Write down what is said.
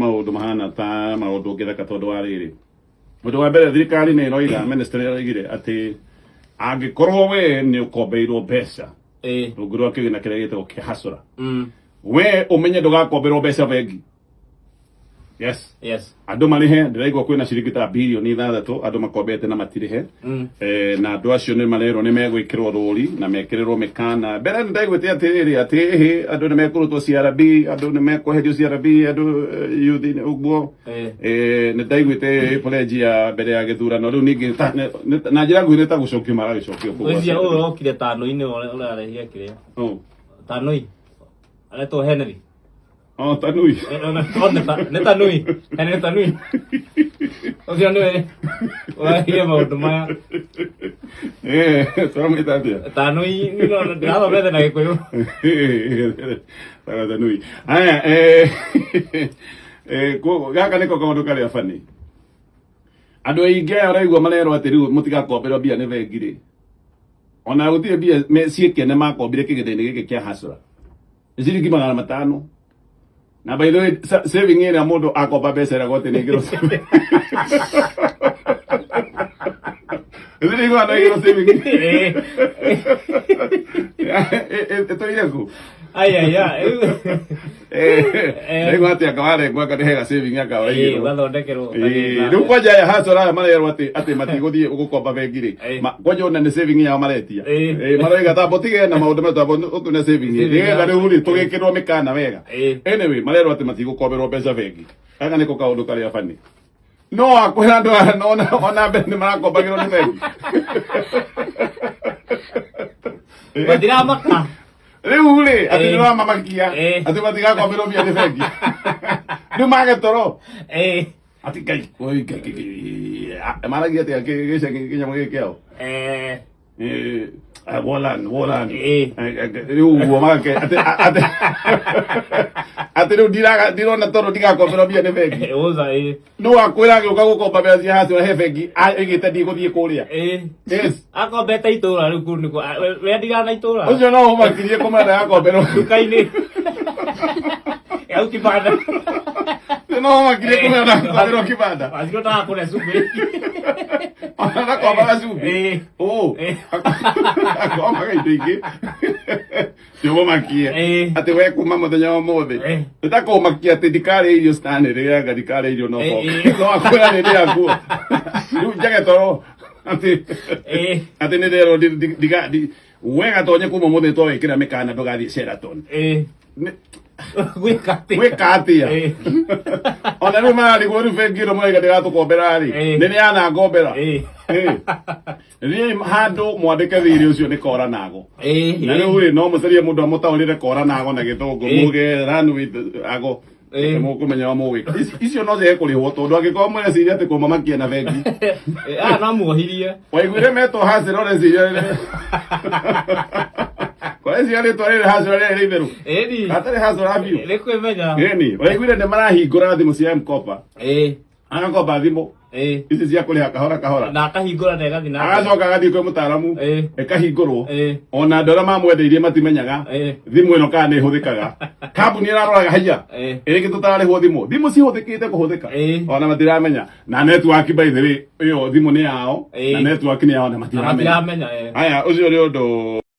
Maũndũ mahana ta maũndũ ngĩtheka tondũ wa rĩrĩ. Ũndũ wa mbere, thirikari nĩ ĩroiga, ministry ĩroigire atĩ angĩkorwo we nĩ ũkombeirwo mbeca rungu rwa kĩgĩna kĩrĩa gĩtagwo kĩa hasũra, we ũmenye ndũgakomberwo mbeca bengi. Yes. Andũ marĩhe, ndĩraigua kwĩna ciringi ta 6 birioni andũ makombete na matirĩhe. Na andũ acio nĩ marerwo nĩ megwĩkĩrwo rũri na mekĩrĩrwo mĩkana. Mbere nĩ ndaiguĩte atĩrĩrĩ, atĩ ĩhĩ, andũ nĩ mekũrutwo CRB, andũ nĩ mekweherio CRB, andũ youth ũguo. Nĩ ndaiguĩte pledge ya mbere ya gĩthurano. Rĩu ningĩ na njĩra nguhĩ nĩ ta gũcokio maragĩcokio kũu. Ũcio ũyũ okire Tanui-inĩ ũrarehire kĩrĩa. Oh. Tanui. Aretwo Henry. Oh, Tanui. Oh, nĩ Tanui. Henry Tanui. Ũcio nĩwe ũrarehire maũndũ maya. Tũramwĩta atĩa? Tanui, ndĩrathomete na Gĩkũyũ. Tara Tanui. Aya, gaka nĩko kaũndũ karĩa bani. Andũ aingĩ aya ũraigua marerwo atĩ rĩu mũtigakomberwo mbia nĩ bengi rĩ. Ona gũtirĩ mbia ciĩkene makombire kĩgĩna-inĩ gĩkĩ kĩa hasra. Nĩ ciringi 500. Na by the way, saving ĩrĩa mũndũ akomba mbeca ĩragwo atĩ nĩ ngĩrwo saving. Nĩ ngĩrwo saving. Ĩtũire kũ? Ai ai ai. Ndaigua atĩ anga warengwo anga nĩ hega saving anga ũraigĩrwo. Ũgathondekerwo. Rĩu kwanja aya hasara aya marerwo atĩ matigũthiĩ gũkomba bengi rĩ, kwanja ona nĩ saving yao maretia. Maroiga tambo tige na maũndũ metũ, tambo ũtune saving nĩgetha rĩu rĩ tũgĩkĩrwo mĩkana wega. Anyway, marerwo atĩ matigũkomberwo mbeca bengi. Gaka nĩko kaũndũ karĩa bani. No akwĩra andũ aya ona mbere nĩ marakombagĩrwo nĩ bengi. Matiramaka. Rĩu rĩ, atĩ nĩ ũramamakia atĩ matigakomberwo mbia nĩ bengi, rĩu mage toro atĩ Ngai oi Ngai Ngai, Ngai, maragia atĩa gĩcagi kĩnyamũ gĩkĩ kĩao? Wolan wolan. Rĩu ũguo magake atĩ rĩu ndirona toro ndigakomberwo mbia nĩ bengi. Ũca. No akwĩra agĩũka gũkomba mbeca cia hacio he bengi aigĩte ndigũthiĩ kũrĩa. Yes. Akombete itũra rĩu kũu nĩkuo we ndigana itũra. Ũcio no ũmakirie kũmera ndagakomberwo. Nduka-inĩ. Au kibanda. Ũcio no ũmakirie kũmera ndagakomberwo kibanda. Wacio ndagakũre cumbĩ. Ona ndakombaga cumbĩ. Oh. Akombaga indo ingĩ. Nĩũmakie atĩ we kuma mũthenya wa ũmũthĩ nĩtakũmakia atĩ ndikarĩa irio Stanley anga ndikarĩa irio no no akwĩra nĩ ndĩakuo rĩu njage toro atĩ atĩ nĩ ndĩrerwo we gatonye kuma ũmũthĩ to wĩkĩra mĩkana ndũgathiĩ Sheraton. Gwĩka atĩa? Gwĩka atĩa? Ona rĩu mararigwo rĩu bengi ĩno maraiga ndĩratũkombera rĩ, nĩ nĩ yanangombera. Thiĩi handũ mwandĩke thirĩ ũcio nĩ kora nago. Na rĩu rĩ, no mũcarie mũndũ amũtaũrĩre kora nago na Gĩthũngũ, muge run with ago. Mũkũmenya wa mũgwĩka. Icio no ciage kũrĩhwo tondũ angĩkorwo mũreciria atĩ kũmamakia na bengi. Ah, no muohirie. Waiguire metwo hacĩra ũreciria kwareciria rĩtwa rĩrĩ hacĩra rĩrĩ rĩ itheru. Hatarĩ hacĩra biũ. Nĩ kwĩmenya. Ĩni, waiguire nĩ marahingũra thimũ cia M-Kopa. Agakomba thimũ ici cia kũrĩha kahora kahora. Na akahingũra na ĩgathiĩ na mbere. Agacoka agathiĩ kwĩ mũtaaramu, ĩkahingũrwo. Ona andũ arĩa mamwendeirie matimenyaga thimũ ĩno kana nĩ ĩhũthĩkaga. Kambuni ĩraroraga haiya ĩrĩngĩ tũtararĩhwo thimũ, thimũ cihũthĩkĩte kũhũthĩka, ona matiramenya. Na network, by the way, ĩyo thimũ nĩ yao na network nĩ yao na Na matiramenya. matiramenya. Aya, ũcio nĩ ũndũ.